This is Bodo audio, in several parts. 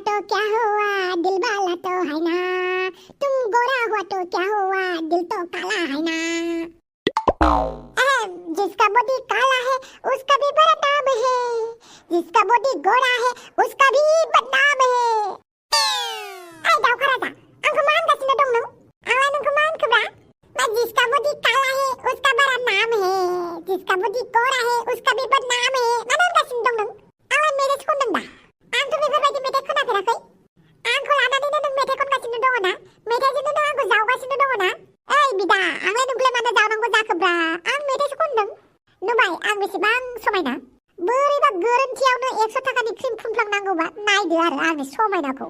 तो क्या हुआ दिल वाला तो है ना, तुम गोरा हुआ तो क्या हुआ दिल तो काला है ना। जिसका बॉडी काला है उसका भी बड़ा नाम है, जिसका बॉडी गोरा है उसका भी बदनाम है। ai đâu có ra ta anh không ăn cái gì đâu nữa anh không ăn cái gì mà जिसका बॉडी काला है उसका बड़ा नाम है, जिसका बॉडी गोरा है उसका भी बदनाम है। mana का सिंदों नों anh मेरे को नंदा anh tuh बेफोरबायदि मेथाइ खोनाफेराखै आंखौ लानानैनो नों मेथाइ खनगासिनो दङ ना, मेथाइजोंनो नों आंखौ जावगासिनो दङ ना। ओइ बिदा आंलाय नोंखौलाय मानो जावनांगौ जाखोब्रा, आं मेथाइसो खनदों। नुबाय आं बेसेबां समायना, बोरैबा गोरोन्थियावनो 100 थाखानि क्रिम फुनफ्लांनांगौबा नायदो आरो आंनि समायनाखौ।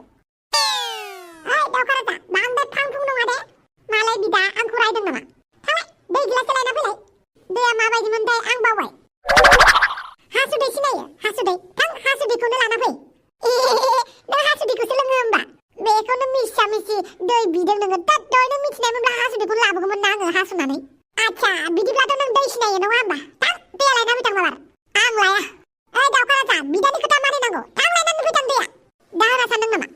ओइ दावखाराजा बांद्राय फांफुं नङा दे, मालाय बिदा आंखौ रायदों नामा। थांलाय दै गिलाससे लायना फैलाय, दैया माबायदिमोनथाय आं बावबाय। हासुदै सिनायो हासुदै, थां हासुदैखौनो लाना फै। नों हासुदैखौसो लोङो होमबा, बेखौनो मिसा मिसि दै बिदों नोङो। दा दहायनो मिथिनायमोनब्ला हासुदैखौ लाबोगौमोन ना आङो हासुनानै। आच्छा बिदिब्लाथ' नों दै सिनायो नङा होमबा, थां दैया लायना फैथां माबार। आं लाया। ओइ दावखाराजा बिदानि खोथा मानिनांगौ, थां लायनानै फैथां दैया। दाहोना सानदों नामा?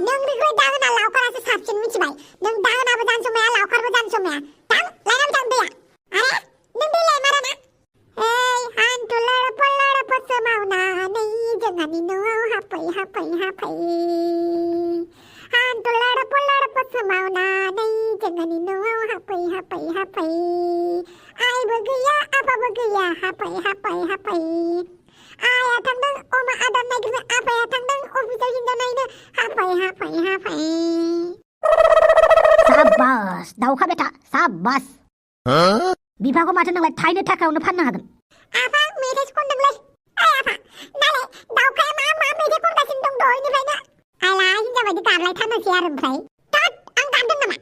नोंनिख्रुइ दाहोना लावखारासो साबसिन मिथिबाय। नों दाहोनाबो जानो समाया लावखारबो जानो समाया। थां लायना फैथां दैया। आरे नों दै लायमारा ना? ओइ हान्थु लड़प लड़प सोमावनानै जोंहानि न'आव हाबफै हाबफै हाबफै, हान्थु लड़प लड़प सोमावनानै जोंहानि न'आव हाबफै हाबफै हाबफै, आइबो गैया आफाबो गैया हाबफै हाबफै हाबफै, आइया थांदों अमा आदार नागिरनो, आफाया थांदों अफिसाव हिनजाव नायनो, हाबफै हाबफै हाबफै। साबास दाउखा बेटा साबास। बिफाखौ माथो नोंलाय थाइनै थाखायावनो फाननो हागोन। आफा मेथाइसो खनदोंलै। ओइ आफा दालाय दाउखाया मा मा मेथाइ खनगासिनो दं दहायनिफ्रायनो। आइला हिनजाव बायदि गाबलायथारनोसै आरो ओमफ्राय। थोद आं गाबदों नामा,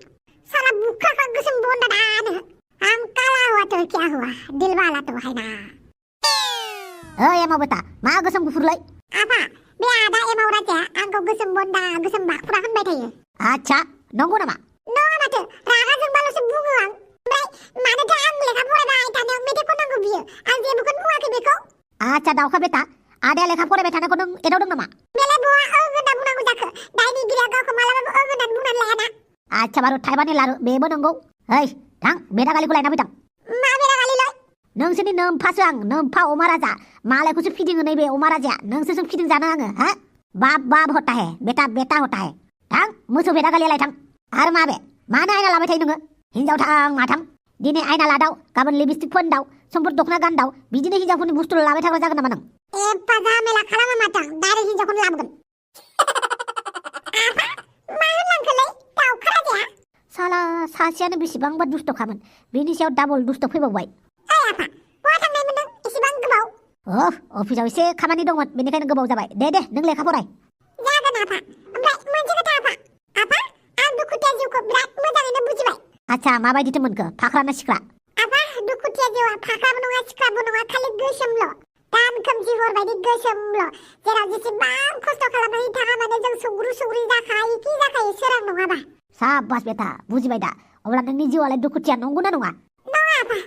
साला बुख्राखा गोसोम बन्दा दानो। आं काला हुआ तो क्या हुआ दिल वाला तो है ना। ओइ एमाव बेटा मा गोसोम गुफुरलाय। आफा बे आदा एमाव राजाया आंखौ गोसोम बन्दा गोसोम बाखुरा होनबाय थायो। आच्छा नंगौ नामा? नङा माथो, रागा जोंबाल'सो बुङो आं। ओमफ्राय मानोथो आं लेखा फरायबाय थानायाव मेथाइ खननांगौ बियो, आं जेबोखौनो बुङाखै बेखौ। आच्छा दाउखा बेटा आदाया लेखा फरायबाय थानायखौ नों एदावदों नामा? बेलाय बहा ओं होनना बुंनांगौ जाखो, दायनिगिरिया गावखौ मालाबाबो ओं होननानै बुंनानै लायाना। आच्छा बारु थाइबानि लारु बेबो नंगौ। ओइ थां बेदागालिखौ लायना फैथां। मा बेरागालिलै? नोंसोरनि नोमफासो आं, नोमफा अमा राजा। मालायखौसो फिदिङो नैबे अमा राजाया, नोंसोरजों फिदिं जानो आङो हा। बाप बाप होता है बेटा बेटा होता है। थां मोसौ बेदागालिया लायथां। आरो मा बे मानो आयना लाबाय थायो नोङो, हिनजाव थां माथां। दिनै आयना लादाव गाबोन लिपस्टिक फोनदाव समफोर दख'ना गानदाव, बिदिनो हिनजावफोरनि बुस्थु लाबाय थाग्रा जागोन नामा नों? एफा जामेला खालामा माथों, डाइरेक्ट हिनजावखौनो लाबोगोन। आफा मा होनलांखोलै दाउखा राजाया? साला सासेयानो बेसेबांबा दुस्थ'खामोन, बेनि सायाव डाबल दुस्थ' फैबावबाय। ओइ आफा बहा थांनायमोन नों एसेबां गोबाव? अफिसाव एसे खामानि दंमोन बेनिखायनो गोबाव जाबाय। दे नों लेखा फराय। जागोन आफा। ओमफ्राय मोनसे खोथा आफा, आफा आं दुखुथिया जिउखौ बिराद मोजाङैनो बुजिबाय। आच्छा माबायदिथो मोनखो, फाख्रा ना सिख्रा? आफा दुखुथिया जिउआ फाख्राबो नङा सिख्राबो नङा, खालि गोसोमल', दान खोमसि हर बायदि गोसोमल', जेराव जेसेबां खस्थ' खालामनानै थाङा मानो जों सौग्रु सौग्रि जाखायो सोरां नङाबा। साबास बेटा बुजिबाय दा, अब्ला नोंनि जिउआलाय दुखुथिया नंगौना नङा? नङा आफा,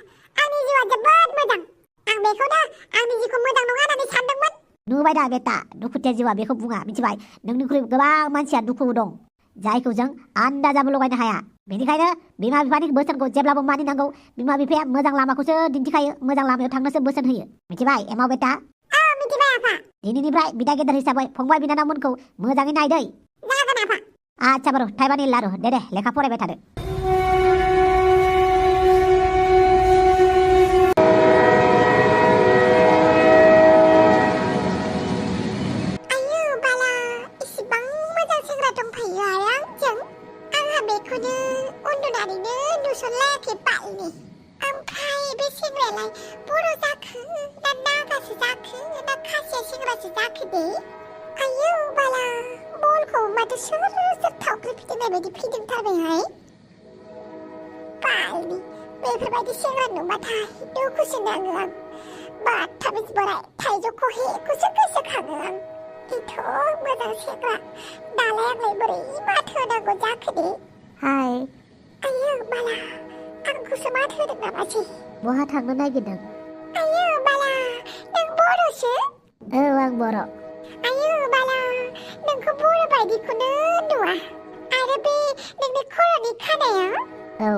आंनि जिउआ जोबोद मोजां। आं बेखौनो आंनि जिउखौ मोजां नङा होननानै सानदोंमोन। नुबाय दा बेटा, दुखुथिया जिउआ बेखौ बुङा मिथिबाय। नोंनिख्रुइ गोबां मानसिया दुखु दं जायखौ जों आन्दाजाबो लगायनो हाया। बेनिखायनो बिमा बिफानि बोसोनखौ जेब्लाबो मानिनांगौ। बिमा बिफाया मोजां लामाखौसो दिन्थिखायो, मोजां लामायाव थांनोसो बोसोन होयो मिथिबाय एमाव बेटा। मिथिबाय आफा। दिनैनिफ्राय बिदा गेदेर हिसाबै फंबाय बिनानावमोनखौ मोजाङै नायदै। जागोन आफा। आच्छा बारु थाइबानि लारु दे लेखा फरायबाय थादो। आयु बाला इसिबां मोजां सेंग्रा दंफायो आरो आंजों, आंहा बेखौनो उन्दुनानैनो नुसनलायाखै बालनि। ओमफ्राय बे सेंग्रायालाय बर' जाखो ना नागासो जाखो ना खासिया सेंग्रासो जाखो दे? आयु बाला बलखौ माथो सोर थावख्रि फिदिंनाय बायदि फिदिंथारबायहाय। बालनि बेफोरबायदि सेंग्रा नुबाथाय दुखुसो नाङो आं। बाथाबिज बोराय थाइजौ खहेखौसो गोसोखाङो आं। एथ' मोजां सेंग्रा, दालाय आंलाय बोरै माथो होनांगौ जाखो दे? हाय आयु बाला आंखौसो माथो होदों नामासै? बहा थांनो नागिरदों? आयु बाला नों बर'सो? आं बर'। आयु बाला नोंखौ बर' बायदिखौनो नुवा आरो बे नोंनि खर'नि खानाया औ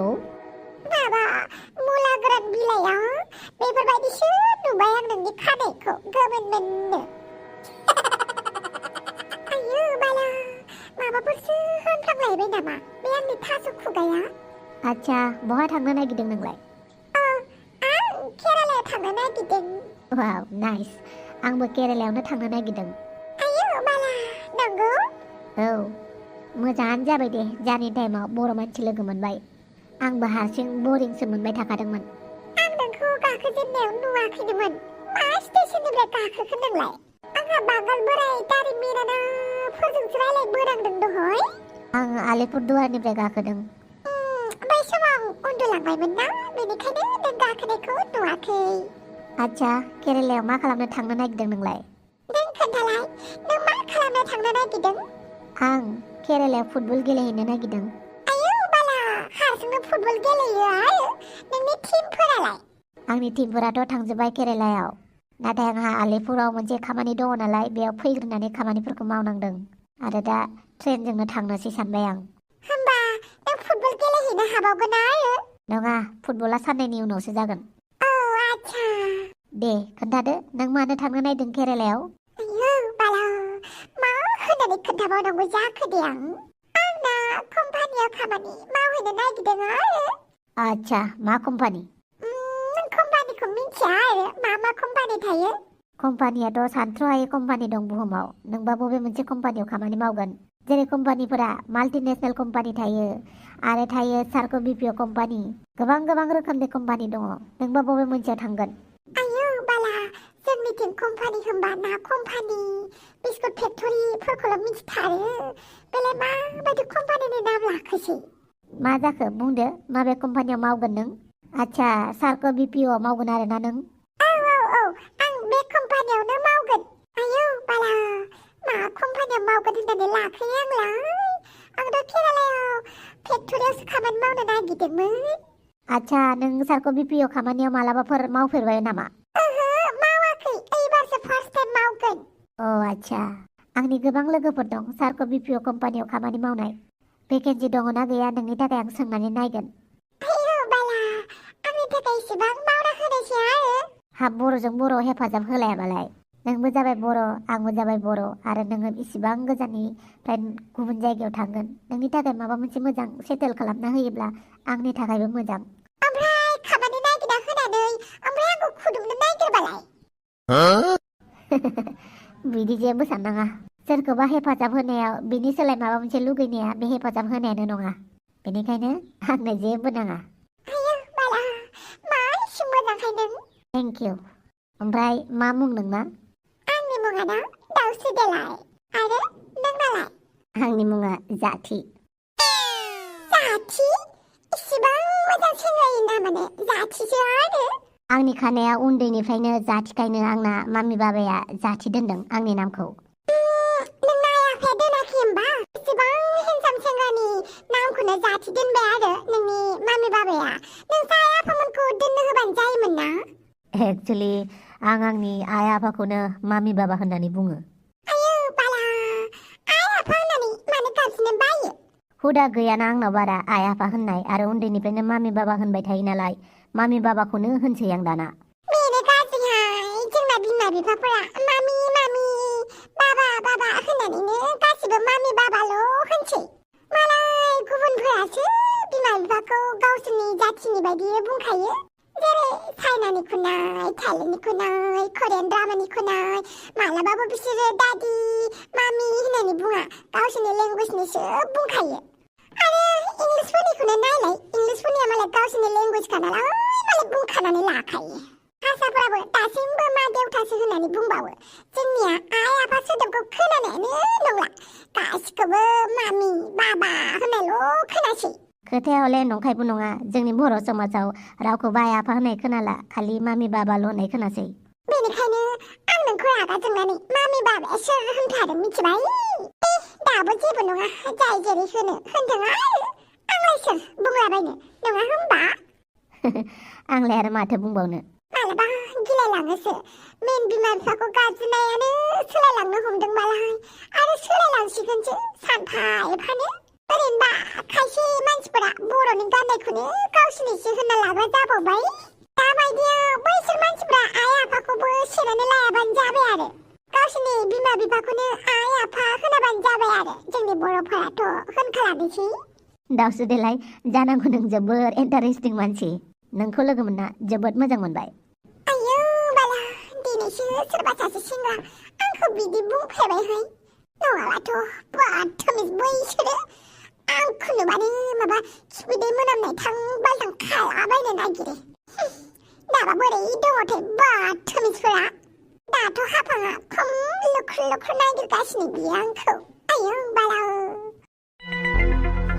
माबा मुला गोरान बिलाइयाव बेफोरबायदिसो नुबाय आं नोंनि खानायखौ गोमोन मोननो आयौ बाला माबाफोरसो होनफ्लांलायबाय नामा बे आंनि थास' खुगाया आच्छा बहा थांनो नागिरदों नोंलाय आं केरालायाव थांनो नागिरदों वाव नाइस आंबो केरालायावनो थांनो नागिरदों आयौ बाला नंगौ औ मोजाङानो जाबाय दे जार्नि टाइमाव बर' मानसि लोगो मोनबाय आंबो हारसिं बरिंसो मोनबाय थाखादोंमोन आं नोंखौ गाखोजेननायाव नुवाखैनोमोन मा स्टेशननिफ्राय गाखोखो नोंलाय आंहा बांगाल बोराय दारि मिरानाफोरजोंसो रायलायबोनांदों दहय आं आलिपुरदुवारनिफ्राय गाखोदों बै समाव उन्दुलांबायमोन ना बेनिखायनो नों गाखोनायखौ नुवाखै आच्छा केरालायाव मा खालामनो थांनो नागिरदों नोंलाय नों खोन्थालाय नों मा खालामनो थांनो नागिरदों आं केरालायाव फुटबल गेलेहैनो नागिरदों आयौ बाला हारसिंनो फुटबल गेलेयो आरो नोंनि टिमफोरालाय आंनि टिमफोराथ' थांजोब्बाय केरालायाव नाथाय आंहा आलिपुराव मोनसे खामानि दङ नालाय बेयाव फैग्रोनानै खामानिफोरखौ मावनांदों आरो दा ट्रेनजोंनो थांनोसै सानबाय आं होमबा नों फुटबल गेलेहैनो हाबावगोन आरो नङा फुटबला साननैनि उनावसो जागोन औ आच्छा दे खोन्थादो नों मानो थांनो नागिरदों केरालायाव आयौ बाला मा होननानै खोन्थाबावनांगौ जाखो दे आंना कम्पानियाव खामानि मावहैनो नागिरदों आरो आच्छा मा कम्पानि नों कम्पानिखौ मिथिया आरो मा कम्पानि थायो कम्पानियाथ' सानथ्र'हायै कम्पानि दं बुहुमाव नोंबा बबे मोनसे कम्पानियाव खामानि मावगोन जेरै कम्पानिफोरा माल्टिनेसनेल कम्पानि थायो आरो थायो सार्क' बिपिअ कम्पानि गोबां रोखोमनि कम्पानि दङ नोंबा बबे मोनसेयाव थांगोन आयौ बाला जोंनिथिं कम्पानि होनबा ना कम्पानि बिस्कुट फेक्ट'रिफोरखौल' मिथिथारो बेलाय माबायदि कम्पानिनि नाम लाखोसै मा जाखो बुंदो माबे कम्पानियाव मावगोन नों आच्छा सार्क' बिपिअ आव मावगोन आरोना नों औ आं बे कम्पानियावनो मावगोन आयौ बाला मा कम्पानियाव मावगोन होननानै लाखोयो आंथ' केरालायाव फेक्ट'रियावसो खामानि मावनो नागिरदोंमोन आच्छा नों सार्क' बिपिअ खामानियाव मालाबाफोर मावफेरबाय नामा ओहो मावाखै एबारसो फार्स्ट टाइम मावगोन अ आच्छा आंनि गोबां लोगोफोर दं सार्क' बिपिअ कम्पानियाव खामानि मावनाय भेकेन्सि दङना गैया नोंनि थाखाय आं सोंनानै नायगोन आयौ बाला आंनि थाखाय इसेबां मावना होनायसै आरो हाब बर'जों बर' हेफाजाब होलायाबालाय नोंबो जाबाय बर' आंबो जाबाय बर' आरो नोङो इसिबां गोजाननिफ्राय गुबुन जायगायाव थांगोन नोंनि थाखाय माबा मोनसे मोजां सेटेल खालामना होयोब्ला आंनि थाखायबो मोजां ओमफ्राय खामानि नागिरना होनानै ओमफ्राय आंखौ खुदुमनो नागिरबालाय बिदि जेबो साननाङा सोरखौबा हेफाजाब होनायाव बिनि सोलाय माबा मोनसे लुगैनाया बे हेफाजाब होनायानो नङा बेनिखायनो आंनो जेबो नाङा आयौ बाला मा इसे मोजांखाय नों थेंक इउ ओमफ्राय मा मुं नोंना आंनि मुङा ना दाउस्रि देलाय आरो नोंनालाय आंनि मुङा जाथि जाथि इसेबां मोजां सेंग्रानि नामानो जाथिसो आरो आंनि खानाया उन्दैनिफ्रायनो जाथिखायनो आंना मामि बाबाया जाथि दोनदों आंनि नामखौ नोंना आइ आफाया दोनाखै होमबा इसेबां हेन्डसाम सेंग्रानि नामखौनो जाथि दोनबाय आरो नोंनि मामि बाबाया नोंसा आइ आफामोनखौ दोननो होबानो जायोमोन ना एक्सुलि आं आंनि आइ आफाखौनो मामि बाबा होननानै बुङो आयौ बाला आइ आफा होननानै मानो गाबज्रिनो बायो हुदा गैयाना आंनाव बारा आइ आफा होननाय आरो उन्दैनिफ्रायनो मामि बाबा होनबाय थायो नालाय मामि बाबाखौनो होनसै आं दाना बेनो गाज्रिहाय जोंना बिमा बिफाफोरा मामि बाबा होननानैनो गासिबो मामि बाबाल' होनसै मालाय गुबुनफोरासो बिमा बिफाखौ गावसोरनि जाथिनि बायदि बुंखायो जेरै चाइनानिखौ नाय थाइलेण्डनिखौ नाय करियान ड्रामानिखौ नाय मालाबाबो बिसोरो दादि मामि होननानै बुङा गावसोरनि लेंगुवेजनिसो बुंखायो आरो इंलिसफोरनिखौनो नायलाय इंलिसफोरनिया मालाय गावसोरनि लेंगुवेजखा नालाय मालाय बुंखानानै लाखायो हारसाफोराबो दासिमबो मा देवथासो होननानै बुंबावो जोंनिया आइ आफा सोदोबखौ खोनानायानो नंला गासिखौबो मामि बाबा होननायल' खोनासै खोथाया हले नंखायबो नङा जोंनि बर' समाजाव रावखौबो आइ आफा होननाय खोनाला खालि मामि बाबाल' होननाय खोनासै बेनिखायनो आं नोंखौ रागा जोंनानै मामि बाबाया सोर होनखादों मिथिबाय दाबो जेबो नङा जाय जेरै होनथों आरो आंलाय सोर बुंलाबायनो नङा होमबा आंलाय आरो माथो बुंबावनो मालाबा गिलाय सोलायलाङोसो मेन बिमा बिफाखौ गाज्रिनायानो सोलायलांनो हमदोंबालाय आरो सोलायलांसिगोनसो सानफा एफानो ओरैनोबा खायसे मानसिफोरा बर'नि गाननायखौनो गावसिनिसो होनना लाग्रा जाबावबाय दाबायदियाव बैसोर मानसिफ्रा आइ आफाखौबो सेनानै लायाबानो जाबाय आरो गावसिनि बिमा बिफाखौनो आइ आफा होनाबानो जाबाय आरो जोंनि बर'फोराथ' होनखालानोसै दाउस्रि देलाय जानांगौ नों जोबोर इन्टारेस्टिं मानसि नोंखौ लोगो मोनना जोबोद मोजां मोनबाय आयौ बाला दिनैसो सोरबा सासे सेंग्रा आंखौ बिदि बुंफैबायहाय नङाबाथ' बदतमिज बैसोरो आंखौ नुबानो माबा खिबिदै मोनामनाय थां बालथां खालाबायनो नागिरो दाबा बोरै दङथाय बदतमिजफोरा दाथ' हाफाङा खम लुख्रु लुख्रु नागिरगासिनो बियो आंखौ आयौ बाला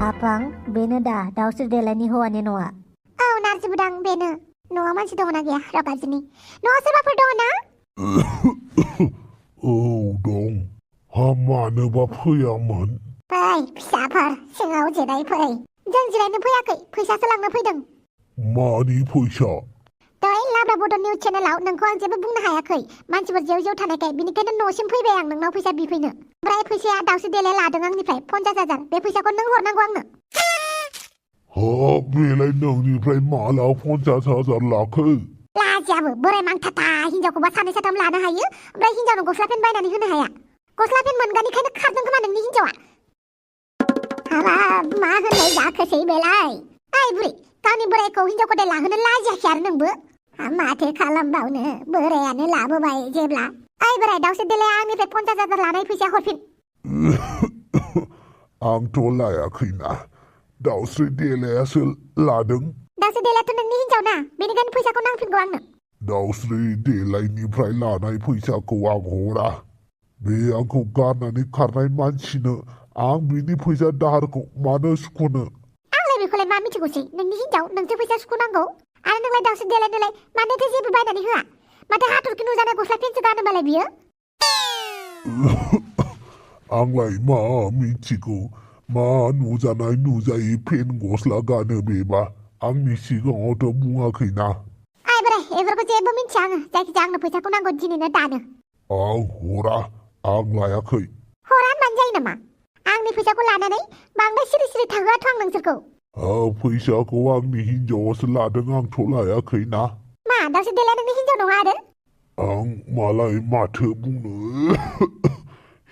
हाफां बेनो दा दाउस्रि देलायनि हौवानि न'आ औ नारजि बुदां बेनो न'आव मानसि दङ ना गैया रगाजिनि न'आव सोरबाफोर दङ ना औ दं मानोबा फैयामोन फै फिसाफोर सिङाव जिराय फै जों जिरायनो फैयाखै फैसासो लांनो फैदों मानि फैसा दै लाब्रा बड' निउस चेनेलाव नोंखौ आं जेबो बुंनो हायाखै मानसिफोर जेव जेव थानायखाय बिनिखायनो न'सिम फैबाय आं नोंनाव फैसा बिफैनो ओमफ्राय फैसाया दाउस्रि देलाय लादों आंनिफ्राय 50,000 बे फैसाखौ नों हरनांगौ आंनो बेलाय नोंनिफ्राय माला 50,000 लाखो लाजियाबो बोराय मांथाथा हिनजावखौबा सानै साथाम लानो हायो ओमफ्राय हिनजावनो गस्ला पेन्ट बायनानै होनो हाया गस्ला पेन्ट मोनगानिखायनो खारदों खोमा नोंनि हिनजावा हाबाब मा होननाय जाखोसै बेलाय ओइ बुरि गावनि बोरायखौ हिनजाव गदाय लाहोनो लाजियाखै आरो नोंबो माथो खालामबावनो बोरायानो लाबोबाय जेब्ला ओइ बोराय दाउस्रि देलाया आंनिफ्राय 50,000 लानाय फैसा हरफिन आंथ' लायाखैना दाउस्रि देलायासो लादों दाउस्रि देलायाथ' नोंनि हिनजाव ना बेनिखायनो फैसाखौ नांफिनगौ आंनो दाउस्रि देलायनिफ्राय लानाय फैसाखौ आं हरा बे आंखौ गारनानै खारनाय मानसिनो आं बिनि फैसा दाहारखौ मानो सुख'नो आंलाय बेखौलाय मा मिथिगौसै नोंनि हिनजाव नोंसो फैसा सुख'नांगौ आरो नोंलाय दाउस्रि देलायनोलाय मानोथो जेबो बायनानै होआ माथो हाथरखि नुजानाय गस्ला पेन्टसो गानोबालाय बियो आंलाय मा मिथिगौ मा नुजानाय नुजायै पेन्ट गस्ला गानो बेबा आंनि सिगाङावथ' बुङाखैना ओइ बोराय बेफोरखौ जेबो मिथिया आङो जायखिजाया आंनो फैसाखौ नांगौ दिनैनो दानो आं हरा आं लायाखै हरा होनबानो जायो नामा आंनि फैसाखौ लानानै बांद्राय सिरि सिरि थाहोआथ' आं नोंसोरखौ फैसाखौ आंनि हिनजावासो लादों आंथ' लायाखैना मा दाउस्रि देलाया नोंनि हिनजाव नङा आरो आं मालाय माथो बुंनो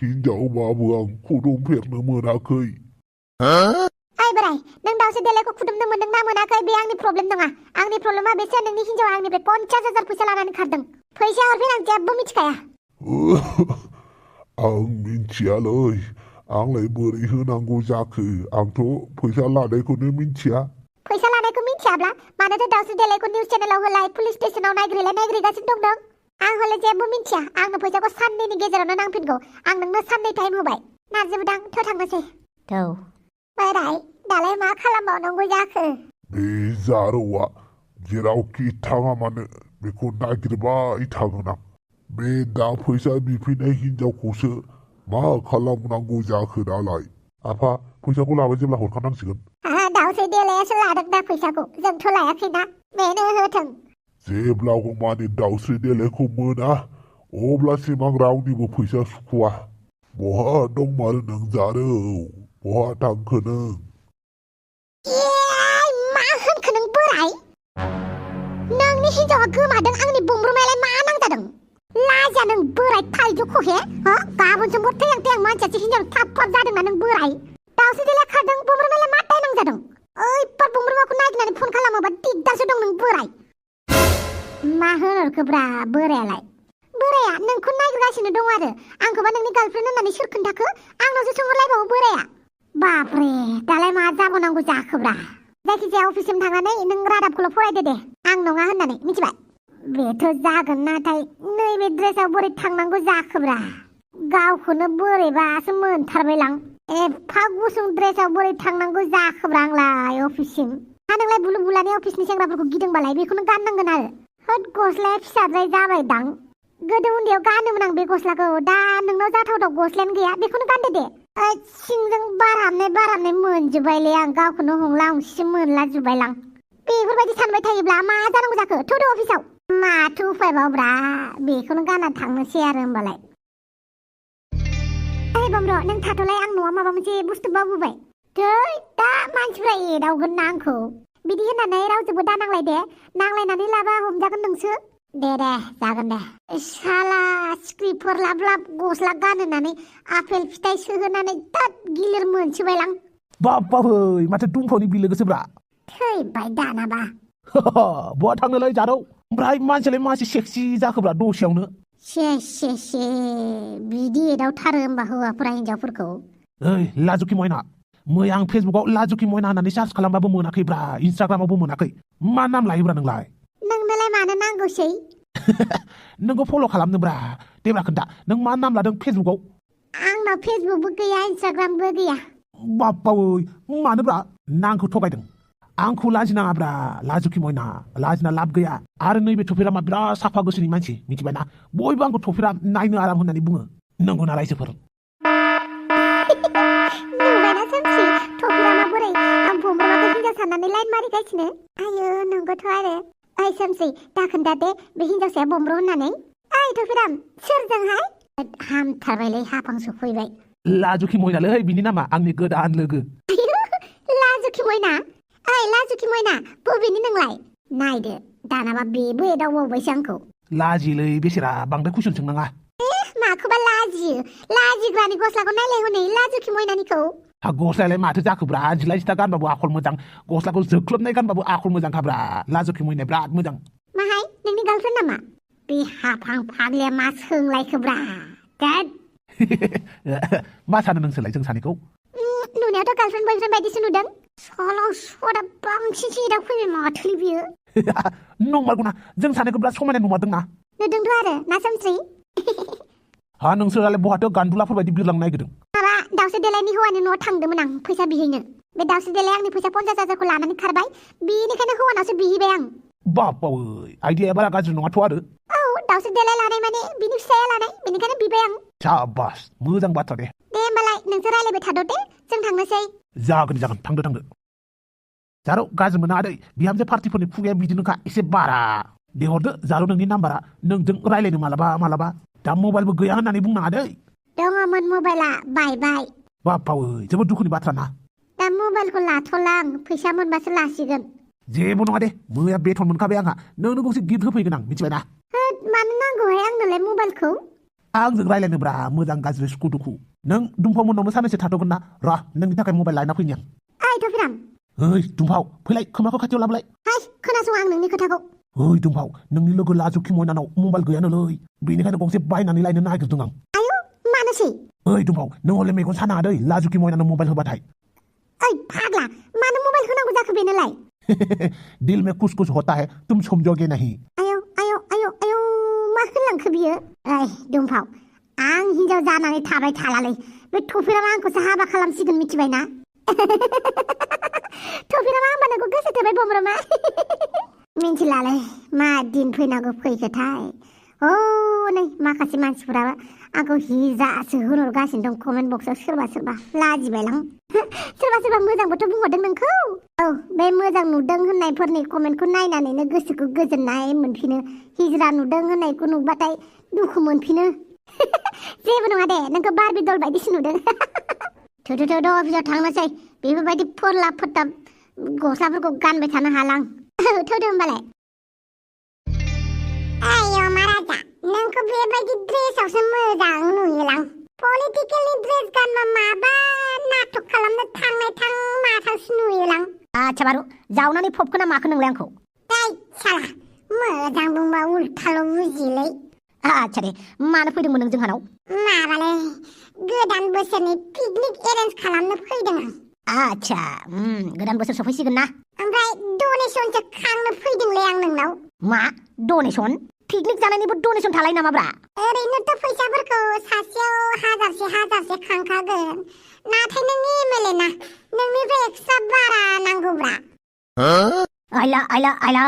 हिनजावबाबो आं खुदुमफेरनो मोनाखै ओइ बोराय नों दाउस्रि देलायखौ खुदुमनो मोनदों ना मोनाखै बे आंनि प्रब्लेम नङा आंनि प्रब्लेमा बेसो नोंनि हिनजावा आंनिफ्राय 50,000 फैसा लानानै खारदों फैसा हरफिन आं जेबो मिथिखाया आं मिथियालै आंलाय बोरै होनांगौ जाखो आंथ' फैसा लानायखौनो मिथिया फैसा लानायखौ मिथियाब्ला मानोथो दाउस्रि देलायखौ निउस चेनेलाव होलाय पुलिस स्टेशनाव नायग्रिगासिनो दं नों आं हले जेबो मिथिया आंनो फैसाखौ साननैनि गेजेरावनो नांफिनगौ आं नोंनो 2 टाइम होबाय नारजि बुदां थ' थांनोसै बोराय दालाय मा खालामबावनांगौ जाखो बे जारौआ जेरावखि थाङा मानो बेखौ नागिरबाय थागोन आं बे दा फैसा बिफैनाय हिनजावखौसो मा खालामनांगौ जाखो दालाय आफा फैसाखौ लाबाय जेब्ला हरखानांसिगोन दाउस्रि देलायासो लादों दा फैसाखौ जोंथ' लायाखैना बेनो होथों जेब्ला माने दाउस्रि देलायखौ मोना अब्लासिम आं रावनिबो फैसा सुख'वा बहा दंमारो नों जारौ बहा थांखो नों मा होनखो नों बोराय नोंनि हिनजावा गोमादों आंनि बुंब्रुमायालाय मा नांजादों लाजिया नों बोराय थाइजौ खहे गाबोनसो थैहां थैहां मानसियासो हिनजाव थाब जादोंना नों बोराय दाउस्रि देलाया खारदों बुंब्रुमायालाय मा दाय नांजादों ओइफोर बुंब्रुमाखौ नागिरनानै फन खालामोबा दिगदारसो दं नों बोराय मा होनहरखोब्रा बोरायालाय बोराया नोंखौ नागिरगासिनो दं आरो आंखौबा नोंनि गार्लफ्रेन्ड होननानै सोर खोन्थाखो आंनावसो सोंहरलायबावो बोराया बापरे दालाय मा जाबावनांगौ जाखोब्रा जायखिजाया अफिससिम थांनानै नों रादाबखौल' फरायदो दे आं नङा होननानै मिथिबाय बेथ' जागोन नाथाय नैबे ड्रेसाव बोरै थांनांगौ जाखोब्रा गावखौनो बोरैबासो मोनथारबायलां एफा गुसुं ड्रेसाव बोरै थांनांगौ जाखोब्रा आंलाय अफिससिम नोंलाय बुलु बुलानि अफिसनि सेंग्राफोरखौ गिदोंबालाय बेखौनो गाननांगोन आरो होद गस्लाया फिसाद्राय जाबायदां गोदो उन्दैयाव गानोमोन आं बे गस्लाखौ दा नोंनाव जाथावथाव गस्लायानो गैया बेखौनो गानदो दे सिंजों बारहाबनाय मोनजोब्बायलै आं गावखौनो हंला हंसिसो मोनला जुबायलां बेफोरबायदि सानबाय थायोब्ला मा जानांगौ जाखो थौदो अफिसाव माथो उफायबावब्रा बेखौनो गानना थांनोसै आरो होमबालाय ओइ बमब्र नों थाथ'लाय आं न'आव माबा मोनसे बुस्थु बावबोबाय थै दा मानसिफ्रा एदावगोन ना आंखौ बिदि होननानै रावजोंबो दा नांलाय दे नांलायनानै लाबा हमजागोन नोंसो दे जागोन दे साला स्क्रिप्टफोर लाब लाब गस्ला गानहोनानै आपेल फिथाइ सोहोनानै दाद गिलिर मोनसोबायलां बाबाहै माथो दुमफावनि बिलो गोसोब्रा थैबाय दानाबा बहा थांनोलाय जारौ ओमफ्राय मानसियालाय मानसि सेक्सि जाखोब्रा दसेयावनो से बिदि एदावथारो होमबा हौवाफोरा हिनजावफोरखौ ओइ लाजुखि मयना मैया आं फेसबुकाव लाजुखि मयना होननानै सार्च खालामबाबो मोनाखैब्रा इन्सटाग्रामावबो मोनाखै मा नाम लायोब्रा नोंलाय नोंनोलाय मानो नांगौसै नोंखौ फल' खालामनोब्रा देब्रा खोन्था नों मा नाम लादों फेसबुकाव आंनाव फेसबुकबो गैया इन्सटाग्रामबो गैया बाबावै मानोब्रा नांखौ थगायदों आंखौ लाजिनाङाब्रा लाजुखि मयना लाजिना लाब गैया आरो नैबे थफिरामा बिराद साफा गोसोनि मानसि मिथिबायना बयबो आंखौ थफिरा नायनो आराम होननानै बुङो नंगौना रायजोफोर नुबायना सोमसि थफिरामा बोरै आं बमब्रमाखौ हिनजाव साननानै लाइन मारिगासिनो आयो नंगौथ' आरो ओइ सोमसि दा खोन्था दे बे हिनजावसाया बमब्र होननानै ओइ थफिराम सोरजोंहाय हामथारबायलै हाफांसो फैबाय लाजुखि मयनालै बिनि नामा आंनि गोदान लोगो लाजुखि मयना ओइ लाजुखि मयना बबेनि नोंलाय नायदो दानाबा बेबो एदावबावबायसो आंखौ लाजिलै बेसेरा बांद्राय कुइसन सोंनाङा माखौबा लाजियो लाजिग्रानि गस्लाखौ नायलाय हनै लाजुखि मयनानिखौ गस्लायालाय माथो जाखोब्रा जिला जिथा गानबाबो आखल मोजां गस्लाखौ जोख्लोबनाय गानबाबो आखल मोजांखाब्रा लाजुखि मयनाया बिराद मोजां माहाय नोंनि गार्लफ्रेन्ड नामा बे हाफां फाग्लिया मा सोंलायखोब्रा देद मा सानो नोंसोरलाय जों सानैखौ नुनायावथ' गार्लफ्रेन्ड बयफ्रेन्ड बायदिसो नुदों सलाव सदा बांसिनसो एदाव फैबाय माथोलै बियो नंमारगौना जों सानैखौ बिराद समायना नुमारदोंना नुदोंथ' आरो ना सोमस्रि हा नोंसोरालाय बहाथो गान्दुलाफोर बायदि बिरलांनो नागिरदों माबा दावसे देलायनि हौवानि न'आव थांदोंमोन आं फैसा बिहैनो बे दावसे देलाय आंनि फैसा 50,000खौ लानानै खारबाय बेनिखायनो हौवानावसो बिहैबाय आं बाबावै आइडियाया बारा गाज्रि नङाथ' आरो औ दावसे देलाय लानाय माने बिनि फिसाया लानाय बेनिखायनो बिबाय आं साबास मोजां बाथ्रा दे होमबालाय नोंसोर रायलायबाय थाद' दे जों थांनोसै जागोन थांदो जारौ गाज्रि मोना आदै बिहामजो पार्टिफोरनि खुगाया बिदिनोखा एसे बारा दे हरदो जारौ नोंनि नाम्बारा नोंजों रायलायनो मालाबा दा मबाइलबो गैया होननानै बुंनाङा दै दङमोन मबाइला बायबाय बाबावै जोबोद दुखुनि बाथ्रा ना दा मबाइलखौ लाथ'ला आं फैसा मोनबासो लासिगोन जेबो नङा दे मैया बेथन मोनखाबाय आंहा नोंनो गंसे गिफ्ट होफैगोन आं मिथिबायना मानो नांगौहाय आंनोलाय मबाइलखौ आंजों रायलायनोब्रा मोजां गाज्रि सुखु दुखु नों दुमफाव मोननावनो साननैसो थाथ'गोन ना र' नोंनि थाखाय मबाइल लायना फैनि आं ओइ थफिराम ओइ दुमफाव फैलाय खोमाखौ खाथियाव लाबोलाय हाय खोनासं आं नोंनि खोथाखौ ओइ दुमफाव नोंनि लोगो लाजुखि मयनानाव मबाइल गैयानोलै बेनिखायनो गंसे बायनानै लायनो नागिरदों आं आयौ मानोसै ओइ दुमफाव नों हले मेगन सानाङा दै लाजुखि मयनानाव मबाइल होबाथाय ओइ फाग्ला मानो मबाइल होनांगौ जाखो बेनोलाय दिल में कुछ कुछ होता है तुम समझोगे नहीं आयौ मा होनलांखो बियो ओइ दुमफाव आं हिनजाव जानानै थाबाय थालालै बे थफिरामा आंखौसो हाबा खालामसिगोन मिथिबायना थफिरामा होमबा नोंखौ गोसो थोबाय बमब्रमा मिथिलालै मा दिन फैनांगौ फैखोथाय नै माखासे मानसिफोरा आंखौ हिजासो होनहरगासिनो दं कमेन्ट बक्सआव सोरबा लाजिबायलां सोरबा मोजांबोथ' बुंहरदों नोंखौ औ बे मोजां नुदों होननायफोरनि कमेन्टखौ नायनानैनो गोसोखौ गोजोननाय मोनफिनो हिजरा नुदों होननायखौ नुबाथाय दुखु मोनफिनो जेबो नङा दे नोंखौ बारबि दल बायदिसो नुदों थौ अफिसाव थांनोसै बेफोरबायदि फोरला फोथाब गस्लाफोरखौ गानबाय थानो हालां थौदो होमबालाय आयो महाराजा नोंखौ बेबायदि ड्रेसावसो मोजां नुयोलां पलिटिकेलनि ड्रेस गानबा माबा नाटक खालामनो थांनाय माथांसो नुयोलां आच्छा बारु जावनानै फबखोना माखो नोंलाय आंखौ दै साला मोजां बुंबा उल्थाल' बुजियोलै आच्छा दे मानो फैदोंमोन नों जोंहानाव माबालै गोदान बोसोरनि पिकनिक एरेन्ज खालामनो फैदों आं आच्छा गोदान बोसोर सफैसिगोन ना ओमफ्राय डनेसनसो खांनो फैदोंलै आं नोंनाव मा डनेसन पिकनिक जानायनिबो डनेसन थालाय नामाब्रा ओरैनोथ' फैसाफोरखौ सासेयाव हाजारसे खांखागोन नाथाय नों एमएलए ना नोंनिफ्राय एक्सट्रा बारा नांगौब्रा आइला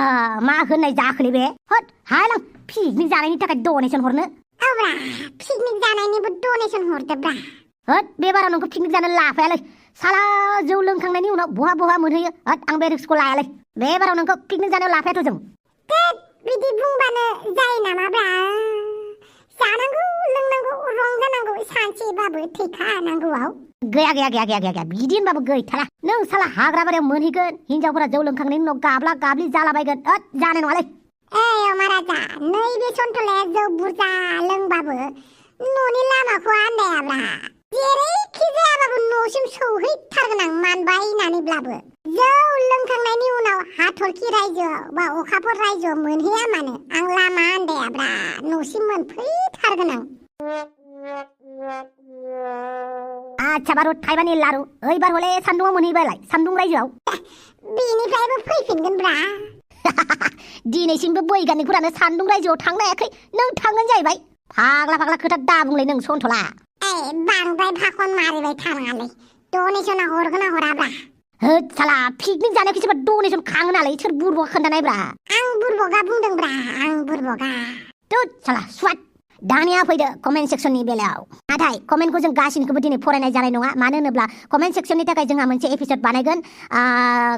मा होननाय जाखोलै बे हट हायलां पिकनिक जानायनि थाखाय डनेसन हरनो औब्रा पिकनिक जानायनिबो डनेसन हरदोब्रा हट बे बाराव नोंखौ पिकनिक जानो लाफायालै साला जौ लोंखांनायनि उनाव बहा मोनहैयो हट आं बे रिक्सखौ लायालै बे बाराव नोंखौ पिकनिक जानायाव लाफायाथ' जों बिदि बुंबानो जायो नामाब्रा जानांगौ लोंनांगौ रंजानांगौ सानसेबाबो थैखानांगौआव गैया बिदि होनबाबो गैथारा नों साला हाग्रा बारियाव मोनहैगोन हिनजावफोरा जौ लोंखांनायनि उनाव गाब्ला गाब्लि जालाबायगोन जानाय नङालै ओइ अमाराजा नैबे सन्थलाया जौ बुरजा लोंबाबो न'नि लामाखौ आन्दायाब्रा जेरैखि जायाबाबो न'सिम सौहैथारगोन आं मानबाय होननानैब्लाबो जौ लोंखांनायनि उनाव हाथरखि रायजोआव बा अखाफोर रायजोआव मोनहैया मानो आं लामा आन्दायाब्रा न'सिम मोनफैथारगोन आं आच्छा बारु थाइबानि लारु ओइबार हले सान्दुङाव मोनहैबायलाय सान्दुं रायजोआव बेनिफ्रायबो फैफिनगोनब्रा दिनैसिमबो बैगानिकफोरानो सान्दुं रायजोआव थांनो हायाखै नों थांगोन जाहैबाय फाग्ला खोथा दा बुंलै नों सन्थला बांद्राय फाखन मारिबाय थानाङालै डनेसना हरगोन ना हराब्रा होद साला पिकनिक जानायाव सोरबा डनेसन खाङो नालाय सोर बुरबका खोन्थानायब्रा आं बुरबका बुंदोंब्रा आं बुरबका तुद साला स्वाट दानिया फैदो कमेन्ट सेक्सननि बेलायाव नाथाय कमेन्टखौ जों गासिनिखौबो दिनै फरायनाय जानाय नङा मानो होनोब्ला कमेन्ट सेक्सननि थाखाय जोंहा मोनसे एपिसोड बानायगोन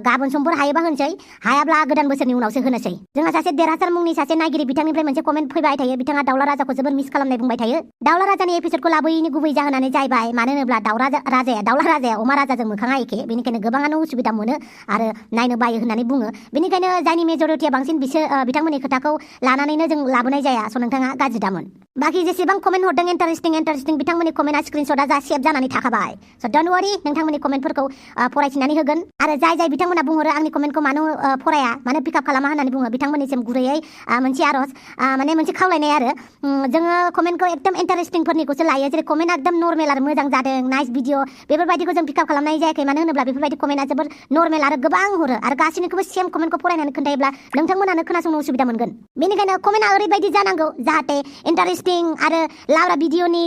गाबोन समफोर हायोबा होनसै हायाब्ला गोदान बोसोरनि उनावसो होनोसै जोंहा सासे देरहासार मुंनि सासे नायगिरि बिथांनिफ्राय मोनसे कमेन्ट फैबाय थायो बिथाङा दाउला राजाखौ जोबोर मिस खालामनाय बुंबाय थायो दाउला राजानि एपिसोडखौ लाबोयैनि गुबै जाहोनानो जाहैबाय मानो होनोब्ला दाउला राजाया अमा राजाजों मोखाङा एखे बेनिखायनो गोबाङानो उसुबिदा मोनो आरो नायनो बायो होननानै बुङो बेनिखायनो जायनि मेजरिटिया बांसिन बिथांमोननि खोथाखौ लानानैनो जों लाबोनाय जाया स' नोंथाङा गाज्रि दामोन बाखि जेसेबां कमेन्ट हरदों इन्टारेस्टिं बिथांमोननि कमेन्टआ स्क्रिनशटआ जा सेभ जानानै थाखाबाय स' डन्ट वरी नोंथांमोननि कमेन्टफोरखौ फरायथिनानै होगोन आरो जाय बिथांमोना बुंहरो आंनि कमेन्टखौ मानो फराया मानो पिकआप खालामा होननानै बुङो बिथांमोननिसिम गुरैयै मोनसे आरज माने मोनसे खावलायनाय आरो जोङो कमेन्टखौ एकदम इन्टारेस्टिंफोरनिखौसो लायो जेरै कमेन्टआ एकदम नर्मेल आरो मोजां जादों नाइस भिडिअ बेफोरबायदिखौ जों पिकआप खालामनाय जायाखै मानो होनोब्ला बेफोरबायदि कमेन्टआ जोबोर नर्मेल आरो गोबां हरो आरो गासैनिखौबो सेम कमेन्टखौ फरायनानै खोन्थायोब्ला नोंथांमोनानो खोनासंनो उसुबिदा मोनगोन बेनिखायनो कमेन्टआ ओरैबायदि जानांगौ जाहाथे इन्टारेस्टिं आरो लाब्रा भिडिअनि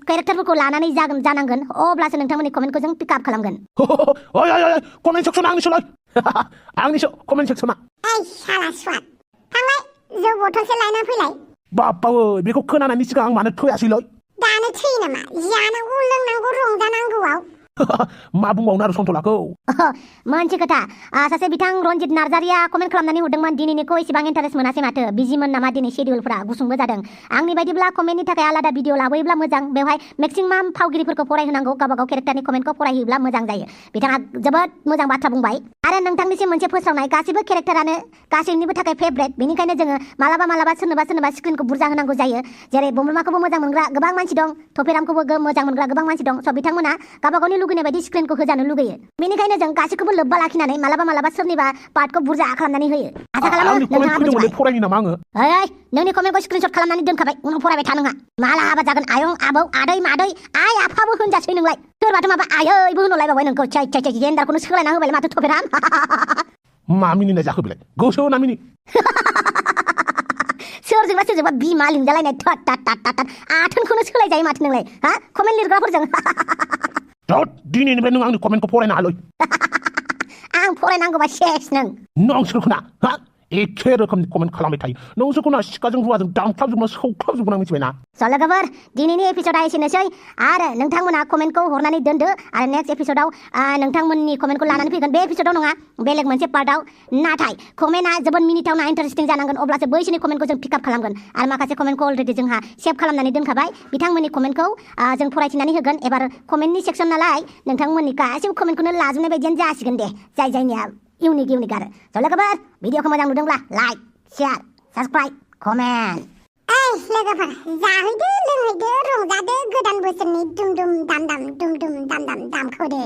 केरेक्टारफोरखौ लानानै जानांगोन अब्लासो नोंथांमोननि कमेन्टखौ जों पिकआप खालामगोन कमेन्ट सेक्सना आंनिसो कमेन्ट सेक्सना साला स्वाट थांबाय जौ बथलसे लायना फैलाय बाप्पावो बेखौ खोनानायनि सिगां आं मानो थैयासैलै दानो थैयो नामा जानांगौ लोंनांगौ रंजानांगौआव मा बुंबावनो आरो सन्थलाखौ मोनसे खोथा सासे बिथां रन्जित नार्जारिया कमेन्ट खालामनानै हरदोंमोन दिनैनिखौ एसेबां इन्टारेस्ट मोनासै माथो बिजिमोन नामा दिनै शेड्युलफोरा गुसुंबो जादों आंनि बायदिब्ला कमेन्टनि थाखाय आलादा भिडिअ लाबोयोब्ला मोजां बेवहाय मेक्सिमाम फावगिरिफोरखौ फरायहोनांगौ गावबागाव केरेक्टारनि कमेन्टखौ फरायहोयोब्ला मोजां जायो बिथाङा जोबोद मोजां बाथ्रा बुंबाय आरो नोंथांनिसिम मोनसे फोस्रावनाय गासैबो केरेक्टारानो गासैनिबो थाखाय फेभरेट बेनिखायनो जोङो मालाबा सोरनोबा स्क्रिनखौ बुरजा होनांगौ जायो जेरै बमलमाखौबो मोजां मोनग्रा गोबां मानसि दं थफेरामखौबो मोजां मोनग्रा गोबां मानसि दं स' बिथांमोना गावबागावनि लुगैनाय बायदि स्क्रिनखौ होजानो लुगैयो बेनिखायनो जों गासैखौबो लोब्बा लाखिनानै मालाबा सोरनिबा पार्टखौ बुरजा खालामनानै होयो आसा खालामो नोंथाङा फरायनि नामा आङो नोंनि कमेन्टखौ स्क्रिनशट खालामनानै दोनखाबाय उनाव फरायबाय था नोंहा माला हाबा जागोन आयं आबौ आदै मादै आइ आफाबो होनजासै नोंलाय सोरबाथ' माबा आयैबो होनलायबावबाय नोंखौ चाय जेन्डारखौनो सोलायना होबाय माथो थफेराम मा मिनिनाय जाखो बेलाय गोसो ना मिनि सोरजोंबा बिमा लिंजालायनाय आथोनखौनो सोलायजायो माथो नोंलाय कमेन्ट लिरग्राफोरजों दिनैनिफ्राय नों आंनि कमेन्टखौ फरायनो हालै आं फरायनांगौबा सेस नोंसोरखौना एखे रोखोमनि कमेन्ट खालामबाय थायो नोंसोरखौना सिखाजों रुवाजों दानख्लाबजोबना सौख्लाबजोबगोन आं मिथिबायना लोगोफोर दिनैनि एपिसोडआ एसेनोसै आरो नोंथांमोना कमेन्टखौ हरनानै दोनदो आरो नेक्स्ट एपिसोडआव नोंथांमोननि कमेन्टखौ लानानै फैगोन बे एपिसोडआव नङा बेलेग मोनसे पार्टआव नाथाय कमेन्टआ जोबोद मिनिथावना इन्टारेस्टिं जानांगोन अब्लासो बैसोरनि कमेन्टखौ जों पिकआप खालामगोन आरो माखासे कमेन्टखौ अलरेडि जोंहा सेभ खालामनानै दोनखाबाय बिथांमोननि कमेन्टखौ जों फरायथिनानै होगोन एबार कमेन्टनि सेक्सन नालाय नोंथांमोननि गासैबो कमेन्टखौनो लाजोबनाय बायदियानो जासिगोन दे जायनिया इउनिक आरो स' लोगोफोर भिडिअखौ मोजां नुदोंब्ला लाइक शेयार साबस्क्राइब कमेन्ट लोगोफोर जाहैदो लोंहैदो रंजादो गोदान बोसोरनि दुम दुम दाम दामखौ दे